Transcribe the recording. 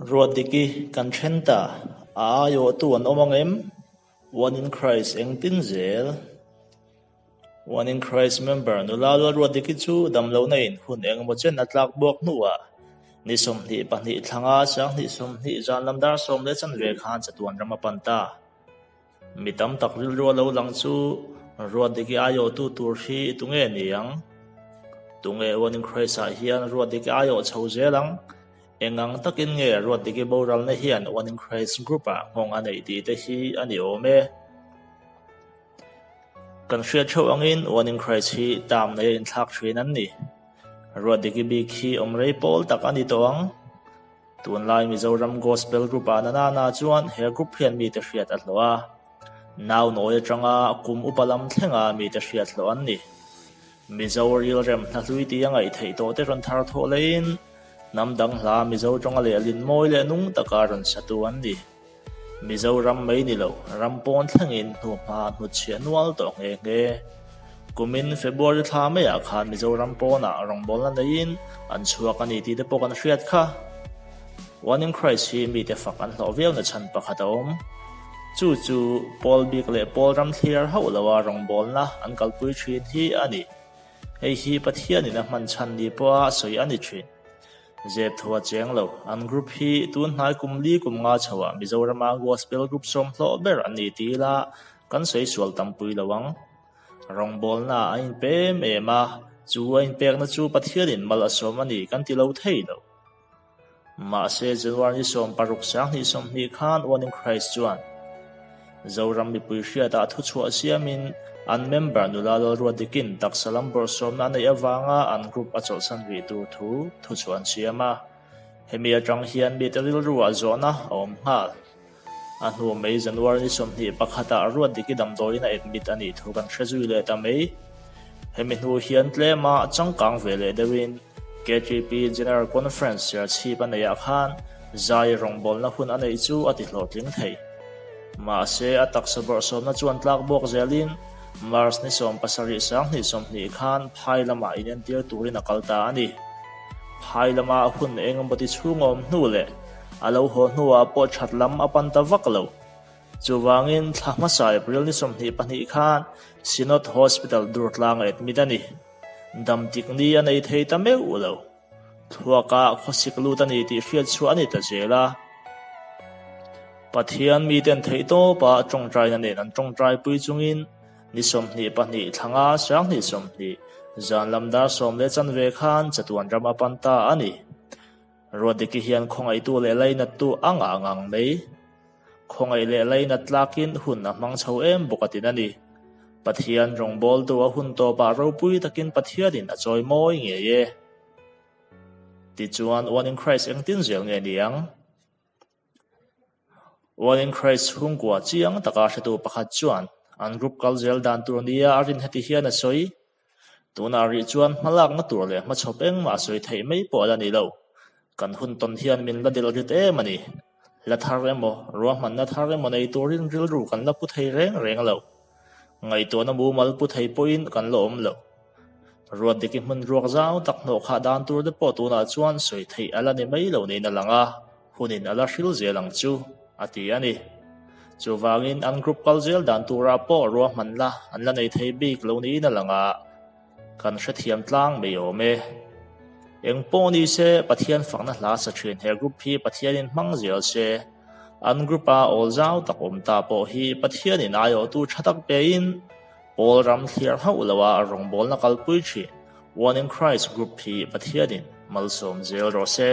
Ruatdiki kan then ta, a aiawhtu an awm ang em? One in Christ engtin zel? One in Christ member nula Lalruatdiki chu damlohna in hun engemaw chen a tlak buak hnuah ni 22 thlanga 2020 zan lam dar 10:15 khan chatuan ram a pan ta. Mi tam tak rilru a lo lang chu Ruatdiki aiawhtu tur hi tunge ni ang? Tunge One in Christ ah hian Ruatdiki aiawh chho zel ang? Engang takin nge Ruatdiki boralna hian One in Christ group ah nghawng a neih tih te hi a ni awm e. Kan hriat theuh angin One in Christ hi term nei a inthlak thin an ni. Ruatdiki bik hi awm rei pawl tak a ni tawh ang. Tunlai Mizoram Gospel Group ah Nanana chuan he group hian mite hriat a hlawh a. Nau nawi atanga kum upa lam thlenga mite hriat hlawh an ni. Mizo rilrem hna hlui tih a ngaih theih tawh te rawn thar thawh leiin hnam dang hla Mizo tawnga lehlin mawi leh nung taka rawn satu an ni. Mizoram mai ni lo, ram pawn thlengin hnuhma hnutchhiah nual tawh nghe nghe. Kumin February thla maiah khan Mizoram pawnah rawngbawlna neiin an chhuak a ni tih te pawh kan hriat kha. One in Christ hi mite fak an hlawh viau na chhan pakhat a awm. Chu chu pawl bik leh pawl ram thliar hauh loa rawngbawlna an kalpui thin hi a ni. Hei hi Pathianin a hman chhan ni pawha sawi a ni thin. Zep tho a cheng lo. An group hi tun hnai kum li kum nga chhoah Mizorama Gospel group sawm hlawh ber an ni ti ila kan sawi sual tampui lo ang. Rawngbawlna a inpe em em a, chu a inpekna chu Pathianin mal a sawm a ni kan ti lo thei lo. Mahse January ni 16 2020 khan One in Christ chuan Zoram mipui hriatah thuchhuah siamin an member nula Lalruatdikin taksa lam bawrhsawmna a neih avanga an group a chawlhsan rih tur thu thuchhuah an siam a. Hemi atang hian mite rilruah zawhna a awm nghal. A hnu mai January ni 21 ah Ruatdiki damdawiin a admit a nih thu kan hre zui leh ta mai. Hemi hnu hian tlema changkang ve leh deuhin KTP General Conference Serchhip a neihah khan zai rawngbawlna hun a neih chu a ti hlawhtling thei. Mahse, a taksa bawrhsawmna chuan tlak bawk zelin March ni 17 2020 khan phai lamah inentir turin a kal ta a ni. Phai lama hun eng emaw ti chhung a awm hnu leh a lo haw hnuah pawh that lam a pan ta vak lo. Chuvangin thla hmasa April ni 22 khan Synod Hospital Durtlang a admit a ni. Dam tik ni a nei thei ta meuh lo. Thluaka khawsik lut a ni tih hriat chhuah a ni ta zel a. Pathian miten theihtawpa tawngtaina nen an tawngtaipui chungin ni 22 thlanga 2020 zan lam dar 10:15 khan chatuan ram a pan ta a ni. Ruatdiki hian khawngaihtu leh lainattu a ngah ngang mai. Khawngaih leh lainat tlakin hun a hmang chho em bawk a tin a ni. Pathian rawngbawltu a hun tawpah ropui takin Pathianin a chawi mawi ngei e. Tichuan, One in Christ engtin zel nge ni ang? One in Christ chhungkua chiang taka hretu pakhat chuan an group kal zel dan tur nia a rin heti hian a sawi, Tunah rih chuan hmalakna tur leh hmachhawp engmah a sawi theih mai pawh a la ni lo. Kan hun tawn hian min la delh rit em a ni. Hla thar emaw, ruahmanna thar emaw nei turin rilru kan la pu thei reng reng lo. Ngaihtuahna mumal pu thei pawhin kan la awm lo. Ruatdiki hmun ruak zau tak hnawhkhah dan tur te pawh tunah chuan sawi theih a la ni mai lo niin a lang a. Hunin a la hril zel ang chu, a ti a ni. Chuvangin an group kal zel dan turah pawh ruahmanna an la nei thei bik lo niin a lang a, kan hrethiam tlang mai awm e. Eng pawh ni se, Pathian fakna hla sa thin he group hi Pathianin hmang zel se, an group-a awl zau tak awm ta pawh hi Pathianin aiawhtu tha tak pein Pawl ram thliar hauh loa rawngbawlna kalpui thin One in Christ group hi Pathianin malsawm zel rawh se.